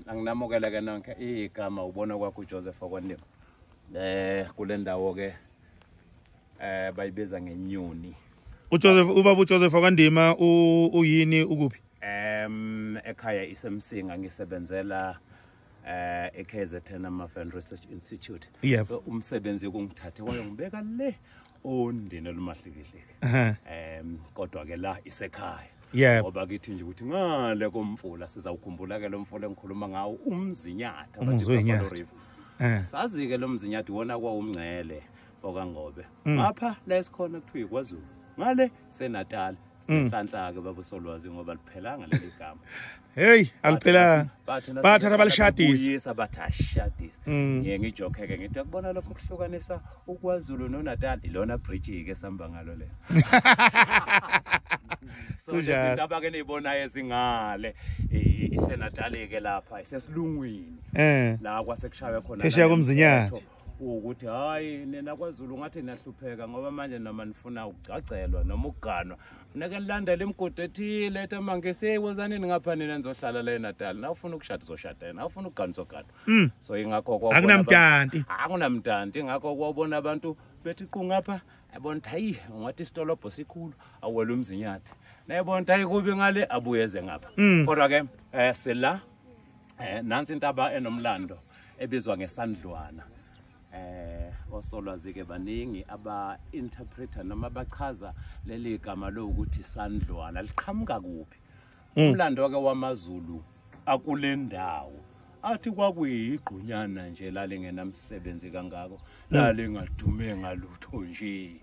Anginamukele ke nonke. Igama ubona kwakho uJoseph wakwaNdima. Kule ndawo ke bayibiza ngenyoni. uJoseph, ubaba uJoseph wakwaNdima uyini, ukuphi? Ekhaya isemsinga, ngisebenzela eKZN Amafen Research Institute. So umsebenzi kungithathe wayongibeka le ondini olumahlikihliki. Kodwa ke la isekhaya. Ngoba kithi nje ukuthi ngale komfula sizawukhumbula ke lo mfula engikhuluma ngawo, uMzinyathi. uMzinyathi. Sazi ke lo Mzinyathi wona kwawumngcele fokaNgobe. Ngapha la esikhona kuthiwa iKwaZulu. Ngale seNatal. Sinhlanhla ke baba Solwazi ngoba liphelanga leli gama. Hey, aliphelanga. Bathatha balishadisa. Bathi ashadisa. Ngiye ngijoke ke ngithi akubona lokho kuhlukanisa uKwaZulu noNatal, ilona bridge ke sihamba ngalo le. So lezi ke niyibonayo ezingale iseNatal ke lapha isesilungwini. La kwasekushaywe khona phesheya koMzinyathi. Ukuthi hayi nina kwaZulu ngathi niyahlupheka ngoba manje noma nifuna ukugcagcelwa noma ukuganwa funeka nilandele imigodi ethile ethi amaNgisi wozanini ngapha nina nizohlala la eNatal, na ufuna ukushada uzoshada, na ufuna ukugana uzogana. So ingakho akunamdanti, akunamdanti, ingakho kwabona abantu bethi qu ngapha yabona ukuthi hayi ngathi isitolobho sikhulu awela uMzinyathi, nayibona ukuthi hayi kubi ngale abuyeze ngapha. Kodwa ke sila nansi intaba enomlando ebizwa ngesandlwana. Osolwazi ke baningi aba interpreter noma bachaza leli gama lokuthi sandlwana liqhamuka kuphi. Umlando ke wamaZulu akule ndawo athi kwakuyigqunyana nje lalingenamsebenzi kangako, lalingadume ngalutho nje.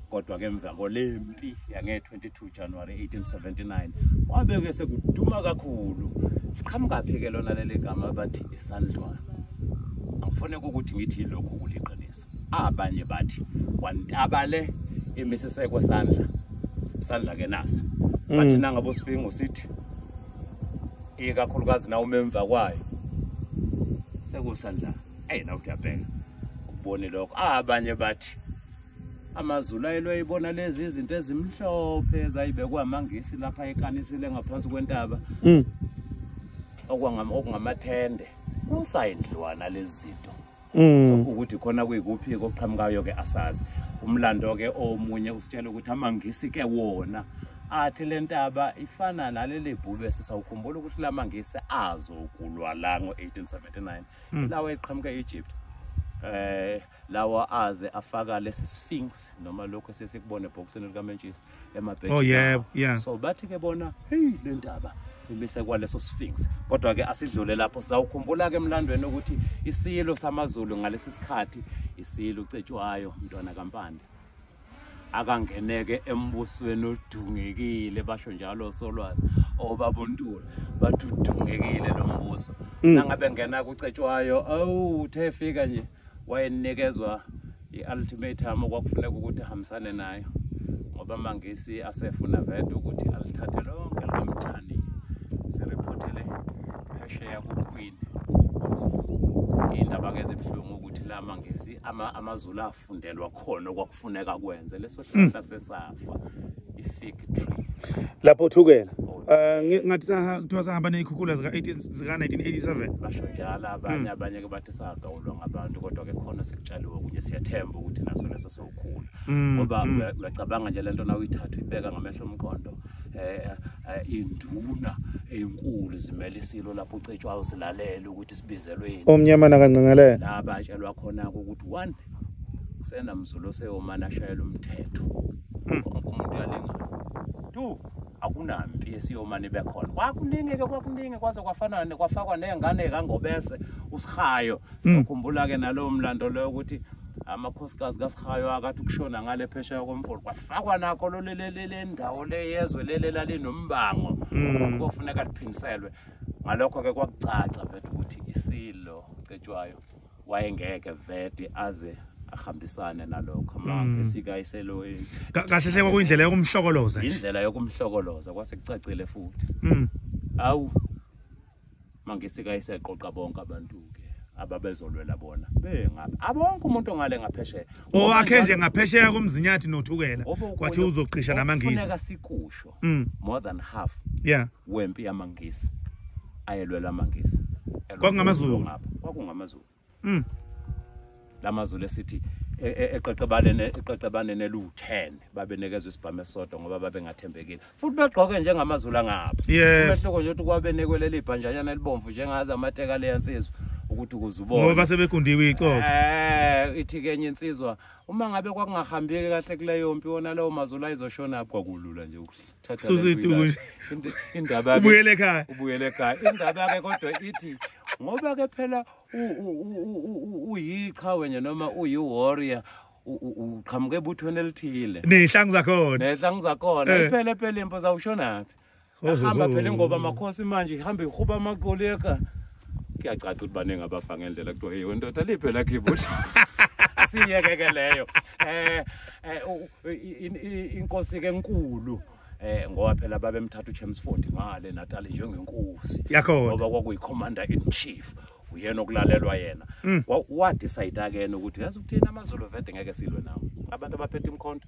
Kodwa ke emva kolempi yange 22 January 1879 wabeke sekuduma kakhulu. Liqhamuka phi ke lona leli gama bathi isandlwana? Angifune ukuthi ngithi lokhu kuliqiniso. Abanye bathi kwantaba le imisiseko sandla. Sandla ke naso. Bathi nangabe usifingo sithi ikakhulukazi na umemva kwayo sekusandla. Na uyabheka ukubone lokho. Abanye bathi amaZulu ayelwe lezi izinto ezimhlophe ezayibekwa amaNgisi lapha ekanisile ngaphansi kwentaba. Okungamathende. Kusayindlwana lezi zinto. So ukuthi khona kuyikuphi okuqhamukayo ke asazi. Umlando ke omunye usitshela ukuthi amaNgisi ke wona athi lentaba ifana naleli bhube. Sisawukhumbula ukuthi lamaNgisi azokulwa la ngo1879 lawa eqhamuka eEgypt. Lawa aze afaka lesi sphinx noma lokho sesikubona ebhokisini likaMentshisi emabhejini. Oh yeah, yeah. So bathi ke bona hey lentaba imise kwaleso sphinx. Kodwa ke asidlule lapho, sizawukhumbula ke emlandweni ukuthi isilo samaZulu ngalesi sikhathi isilo uCetshwayo umntwana kaMpande akangeneke embusweni odungekile, basho njalo Solwazi obabontula bathi udungekile lo mbuso. Nangabe ngena kuCetshwayo awu uthe efika nje wayenikezwa i-ultimatum okwakufuneka ukuthi ahambisane nayo ngoba amaNgisi asefuna vele ukuthi alithathe lonke lomthani. Sireportele phesheya kuQueen. Indaba ke ezibuhlungu ukuthi la maNgisi amaZulu afundelwa khona okwakufuneka kwenze leso sihlahla sesafa i-fig tree lapho uThukela. Ngathi kuthiwa sahamba nezikhukhula zika 1987 basho njalo abanye. Abanye ke bathi sagawulwa ngabantu, kodwa ke khona sekutshaliwe kunye, siyathemba ukuthi naso leso sokhula. Ngoba uyacabanga nje lento na uyithatha uyibeka ngamehlo omqondo, induna enkulu zimele isilo lapho uCetshwayo silalela ukuthi sibizelwe yini. Omnyama nakanqangalela la batshelwa khona ukuthi one kusenamZulu oseyomana ashayela umthetho wonke umuntu uyalingana, two akunampi esiyomane bekhona. Kwakuningi ke, kwakuningi kwaze kwafana kwafakwa nezingane kaNgobese uSihayo. Ukhumbula ke nalowo mlando loyo ukuthi amakhosikazi kaSihayo akathi ukushona ngale phesheya komfula kwafakwa nakho lo le ndawo le yezwe lele lalinombango kofuneka liphindiselwe. Ngalokho ke kwakucaca vele ukuthi isilo uCetshwayo wayengeke vele aze ahambisane nalokho. Amangisi kayiselo kahle hle kwakuyindlela yokumhlokoloza nje, indlela yokumhlokoloza kwase kucacile futhi. Awu mangisi kayiseqoqa bonke abantu ke ababezolwela bona bengapha abonke umuntu ongale ngaphesheya owakhe nje ngaphesheya koMzinyathi noThukela kwathi uzoqisha namaNgisi. Kufuneka sikusho more than half wempi yamaNgisi Ayelwela amaNgisi. KwakungamaZulu. KwakungaMazulu. LamaZulu esithi eqeqebane nelu10 babenikezwe isibhamu esodwa ngoba babengathembekile. Futhi begqoke njengamaZulu angapha. Umehluko nje ukuthi kwabenikwe leli bhanjanyana elibomvu njengazi amateka leyansizwa ukuthi ukuzubona. Ngoba sebegundiwe icoco. Ithi ke enye insizwa uma ngabe kwakungahambeki kahle kuleyo mpi wona lawo maZulu ayizoshona kwakulula nje ukuthatha indaba yakhe ubuyele ekhaya. Ubuyele ekhaya. Indaba yakhe kodwa ithi ngoba ke phela uyiqhawe nje noma uyi-warrior uqhamuke ebuthweni elithile. Nehlangu zakhona. Nehlangu zakhona. Iphele phela impo zawushonaphi. Ahamba phela ingoba amakhosi manje ihamba ihuba amaqoleka. Kuyacaca ukuthi baningi abafa ngendlela kuthiwa hey wendoda liphe lakhe ibutho. Siyeke ke leyo. Inkosi ke enkulu ngoba phela babemthatha uChelmsford ngale Natal njengenkosi ngoba kwakuyi commander in chief uyena okulalelwa yena. Wa decide ke yena ukuthi yazi ukuthina amaZulu vede ngeke silwe nawo abantu abaphethe imkhonto.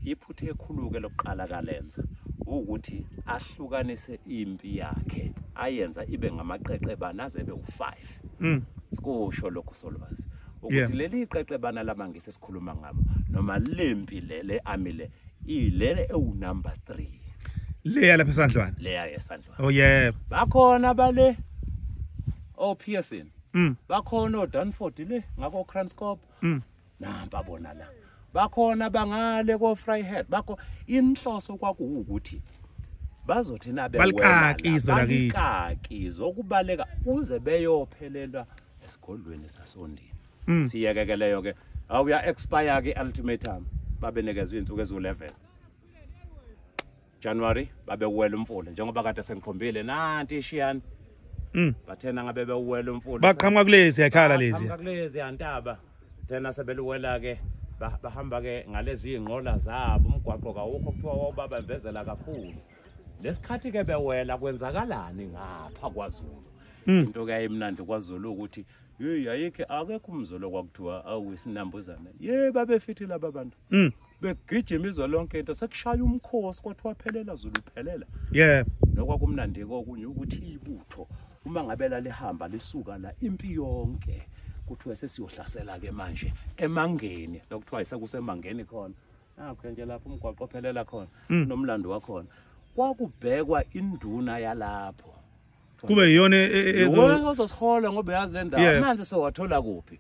Iphuthe ekhuluke lokuqala kalenza ukuthi ahlukanise impi yakhe ayenza ibe ngamaqeqebana aze be u5. Sikusho lokho solwazi ukuthi leli qeqebana lamaNgisi esikhuluma ngabo noma lempi le army le ilele ewu number 3 leya lapha esandlwana, leya esandlwana. Oh yeah, bakhona bale o Pearson, bakhona o Danford le ngako Kranskop, nampa bona la bakhona bangale ko Vryheid. Bakho inhloso kwakuwukuthi bazothi nabe wena zokubaleka uze beyophelelwa esigodlweni sasondini. Siyeke leyo ke awuya expire ke ultimatum babenikezwe insuku ezu11 January babewela umfula njengoba kade sengikhombile nanti ishiyani. Bathena ngabe bewela umfula baqhamuka kulezi yakhala lezi baqhamuka kulezi yantaba thena sebeluwela ke bahamba ke ngalezi inqola zabo umgwaqo kawukho kuthiwa wawubabambezela kakhulu. Lesikhathi ke bewela kwenzakalani ngapha kwaZulu? Into ke ayimnandi kwaZulu ukuthi hey ayikho akekho umzolo kwakuthiwa awisinambuzane. Ye babefithi laba bantu. Begijima izwe lonke into sekushaya umkhosi kwathiwa phelela Zulu phelela. Yeah. Nokwakumnandi kokunye ukuthi ibutho uma ngabe lihamba lisuka la impi yonke kuthiwe sesiyohlasela ke manje emangeni lokuthiwa isekusemangeni khona. Nakho nje lapho umgwaqo phelela khona nomlando wakhona. Kwakubhekwa induna yalapho kube iyona ezosihola ngoba yazi le ndawo amanzi sowathola kuphi.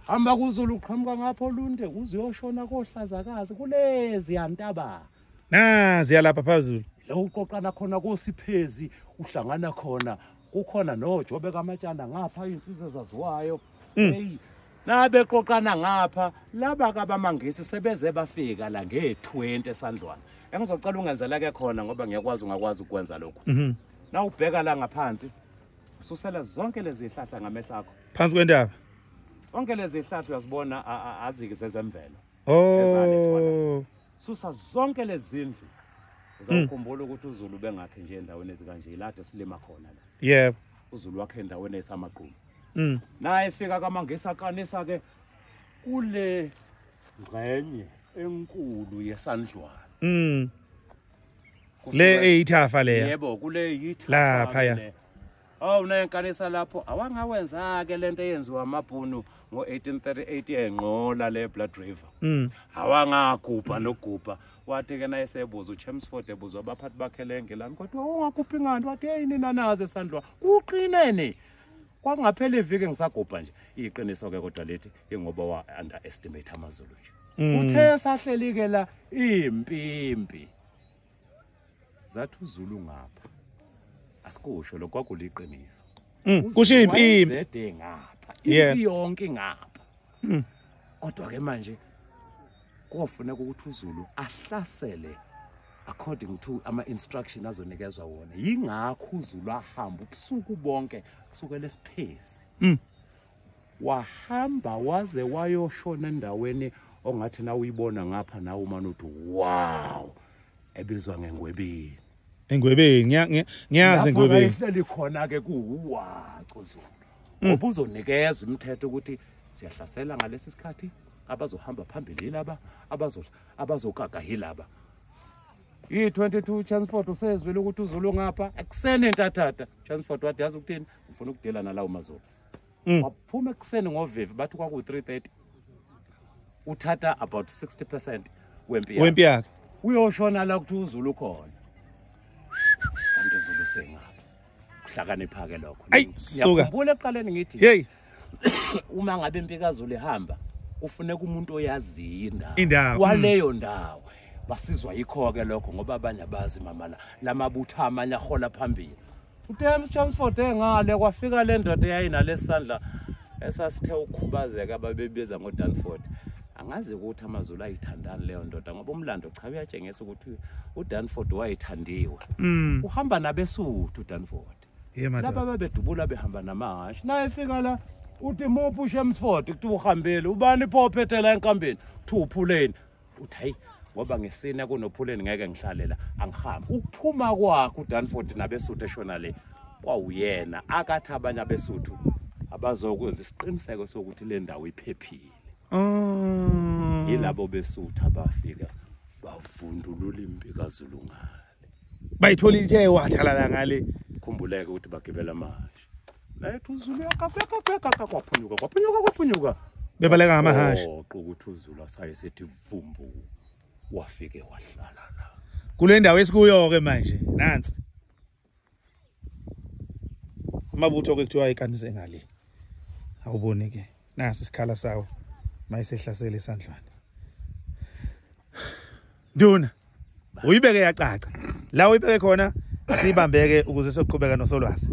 Hamba kuZulu uqhamuka ngapho lunde uziyoshona kohlazakazi kulezi yantaba nazi yalapha phezulu la uqoqana khona kosiphezi uhlangana khona kukhona noJobe kaMatshana ngapha insizwe zaziwayo. Hey nabeqoqana ngapha laba kabamangisi sebeze bafika la nge20 esandlwana. Engizocela ungenzela ke khona ngoba ngiyakwazi ungakwazi ukwenza lokho. Na ubheka la ngaphansi ususela zonke lezi zihlahla ngamehlo akho phansi kwentaba zonke lezi zihlahla uyazibona azike zezemvelo. Oh, susa zonke lezi zindlu uzakukhumbula ukuthi uZulu bengakhe nje endaweni ezikanje ilade silima khona la. Yebo, uZulu wakhe endaweni esamaqulu. Naye efika kaMangisi akanisa ke kule ngxenye enkulu yesandlwana. Le eyithafa leya. Yebo, kule yithafa lapha ya. Oh unenkanisa lapho awangawenza ke lento eyenziwa amabhunu ngo1838 yenqola le Blood River. Awangagubha nokugubha. Wathi ke naye sebuza uChelmsford ebuzwa abaphathi bakhe leNgilandi kodwa ungagubhi ngani? Wathi hey nina naze esandlwa kuqinene. Kwakungaphela iviki ngisagubha nje. Iqiniso ke kodwa lethi ingoba wa underestimate amaZulu nje. Uthe sahleli ke la impimpi zathi uZulu ngapha. Asikusho lokho kwakuliqiniso. Kusho impimpi vede ngapha. Impi yonke ngapha. Kodwa ke manje kofuneka ukuthi uZulu ahlasele according to ama instruction azonikezwa wona. Yingakho uZulu ahamba ubusuku bonke kusukela esiphezi. Wahamba waze wayoshona endaweni ongathi na uyibona ngapha na uma uthi wow ebizwa ngengwebeni. Engwebeni ngiyazi engwebeni. Ihleli khona ke kuwaco Zulu. Ngoba uzonikezwa imithetho ukuthi siyahlasela ngalesi sikhathi abazohamba phambili laba abazokaka yilaba. I-22 Chelmsford usezwile ukuthi uZulu ngapha ekuseni entathatha. Chelmsford wathi yazi ukuthini, ngifuna ukudela nalawo maZulu. Waphuma ekuseni ngovivi, bathi kwaku 3:30. Uthatha about 60% wempi yakhe. Uyoshona la ukuthi uZulu khona. Kanti uZulu sengapha. Kuhlakanipha ke lokho. Ngiyakhumbula ekuqaleni ngithi hey, uma ngabe impi kaZulu ihamba kufuneka umuntu oyaziyo indawo waleyo ndawo. Basizwa yikho ke lokho ngoba abanye abazi mama lamabutho amanye ahola phambili. UThames Chelmsford engale kwafika le ndoda eyayinalesandla esasithe ukhubazeka ababebiza ngoDanford. Angazi ukuthi amaZulu ayithandani leyo ndoda ngoba umlando cha uyatshengisa ukuthi uDanford wayithandiwe. Uhamba nabeSuthu uDanford. Laba babedubula behamba namahhashi. Naye efika la uthi muphi uChelmsford, kuthi uhambile ubani pho ophethe la enkambeni, kuthi uPhuleni. Uthi hayi ngoba ngesina kunoPhuleni ngeke ngihlale la, angihambe. Ukuphuma kwakhe uDanford nabeSuthu eshona le kwawuyena akathi abanye abeSuthu abazokwenza isiqiniseko sokuthi le ndawo iphephile. Yilabo beSuthu abafika bavundulula impi kaZulu ngale. Bayithola ithe wathalala ngale. Khumbuleke ukuthi bagibela amahhashi. Nayethi uZulu yakapeka kwaphunyuka kwaphunyuka kwaphunyuka. Bebaleka ngamahhashi. Ukuthi uZulu asaye sethi vumbu wafike wahlala la. Kule ndawo esikuyo ke manje nansi. Amabutho ke kuthiwa ikanise ngale. Awuboni ke nasi isikhala sawo mayisehlasele esandlwana. Nduna uyibeke yacaca. La uyibeke khona sibambeke ukuze soqhubeka nosolwazi.